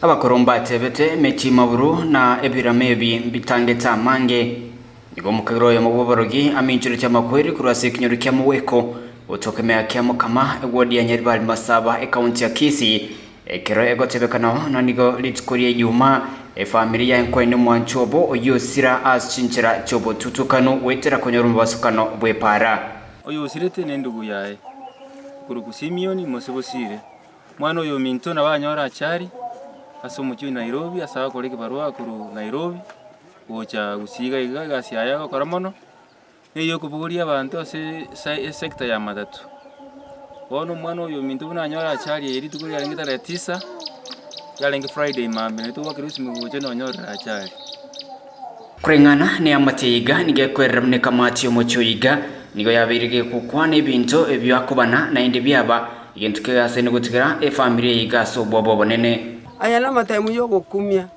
Abakoro mbatebete, Emechie maburu na ebirama ebi mbitangete amange. Nigo omokegera oyomo bw'oborogi aminchoretie amakweri korwa ase ekenyoro kia Mogweko, gotoka emea kia Mokama, ewodi ya Nyaribari Masaba, ekaunti ya Kisii. Ekero egotebekana na nigo rituko ria Ijumaa, efamiri yaye nkoenia omwancho obo oyio osira ase chinchera chi'obotutukanu goetera konyora omobasukano bw'epaara. Oyo osirete nendugu yaye, okorokwa Simioni, mosibosire. Omwana oyo ominto nabo anyore achari ase omochie o Nairobi ase agokora ekebarua korwa Nairobi gocha gusii iga iga egasi yaye agokora mono, neye okobogoria abanto ase esa esector ya matatu. Bono omwana oyo ominto buna anyore achari eye rituko riarenge tarehe tisa, yarenge Friday mambia naende togwakera esimi gocha nonyorire achari. Koreng'ana neamate eye iga nigo ekwerera buna ekamati y'omochie oyo iga nigo yabeire gegokwana ebinto ebio akobana naende biaba egento kegasaine gotigera efamiri eye iga ase obwoba obonene. Aya namatemu y'ogokumia,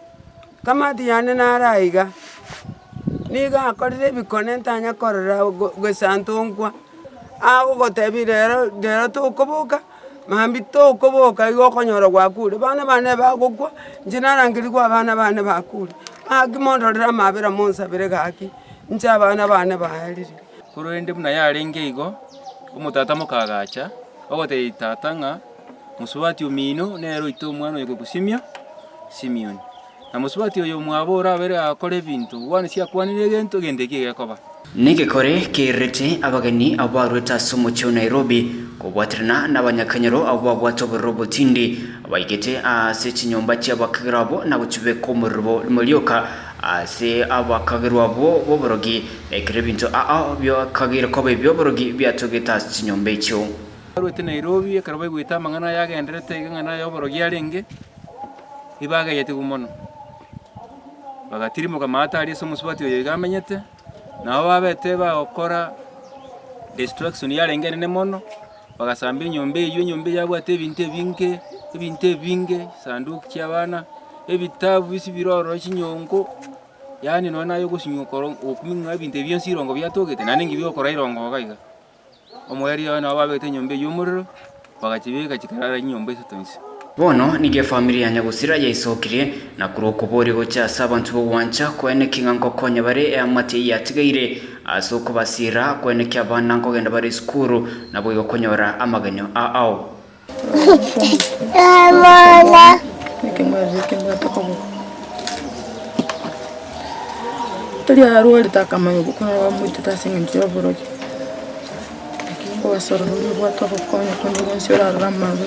kamati yane naro aiga, nigo akorire ebikone ntanya korora gosantonkwa, agogotebia rero rero tokoboka. Mambia tokoboka igo okonyora gwakure, abana bane bagokwa, inche narangerigwe abana bane bakure, gaki mondorere amabera monsabere gaki, inche abana bane baerire. Korende buna yarenge igo, omotata mokagacha, ogotebia tata ng'a mosubati omino nere oite omwana oyo korokwa Simio, Simioni. Na mosubati oyo omwabo orabere agakora ebinto, bono siakwanire egento, egento ekio gekoba. Negekore kererete abageni abwo barwete ase omochie o Nairobi kobwaterana nabanyakanyoro abwo babwate obororo obotindi baigete ase chinyomba chi'abakagerwa abwo na gochibeka omorero rimo rioka ase abakagerwa abwo b'oborogi ekero ebinto ao biakageire koba ebi'oborogi biatogete ase chinyomba echio. Barwete Nairobi ekero baigwete amang'ana aya agenderete iga ng'a naye oborogi arenge, ibageyetigwe mono. Bagatirimoka maate aria ase omosubati oyo iga amenyete, nabo babete bagokora destruction yarenge enene mono, bagasamba enyomba eywo, enyomba eywo yabwate ebinto ebinge, ebinto ebinge, chisanduku chia abana, ebitabu bise bire ororo chinyongo, yaani nonye naye ogosinywa okoro okumia ng'a ebinto ebi bionsi irongo biatogete, naende nki bigokora irongo iga iga. Omoerio oye nabo babegete enyomba eyio omorero, bagachibeka chikarara chinyomba isato inse. Bono nigo efamiri ya nyagusira yaisokirie, na korwa okoboria gocha ase abanto b'ogwancha koeneki ng'a nkokonya bare eamate eyio yatigaire ase okobasiira, koeneki abana nkogenda bare esukuru, naboigo konyora amagenio ao. Tari arwarete akamanya gokwana bamoitete ase eng'encho ya oborogi, lakini nkobasorora oria obwate ogokonya konde gwonsi orarore amabe,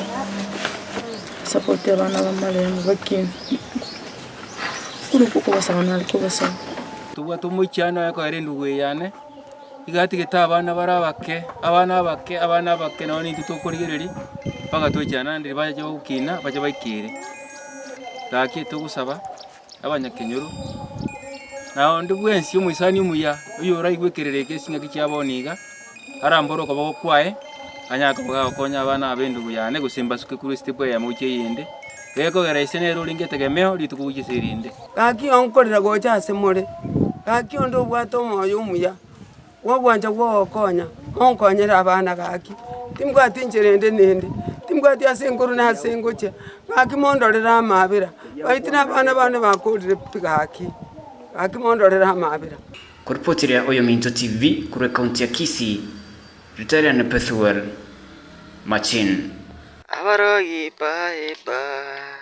asapoti abana ba marehemu bakine, korwa okobasaba nare kobasaba. Tobwate omoichano aye koera endugu eye yane. Iga atigete abana bare abake, abana abake, abana abake nonye nintwe tokorigereria, mpaka toichana naende riria bacha gokina bache baikere. Gaki togosaba abanyakenyoro, na onde bwensi omoisani omuya, oyo oraigwe ekerero eke ase chingaki chia bono iga, arambore okoboko kwaye, anyare koba gagokonya abana aba endugu yane gose mbasuke korwa estep eyemo gochia eyende, gekogera ise nere orenge etegemeo rituko gochia ase erinde. Gaki onkorera gocha ase more, gaki onde obwate omoyo omuya bw'ogwancha bw'ogokonya, monkonyere abana gaki, timbwati inchera ende nende, timbwati ase nkorwa na ase ngochia, gaki mondorere amaabera, baiti na abana bane bakorire pi gaki, gaki mondorere amaabera. Koripotiria Oyominto TV korwa ekaunti ya Kisii, Ritariane Pethuel Machin. Abarogi bae bae.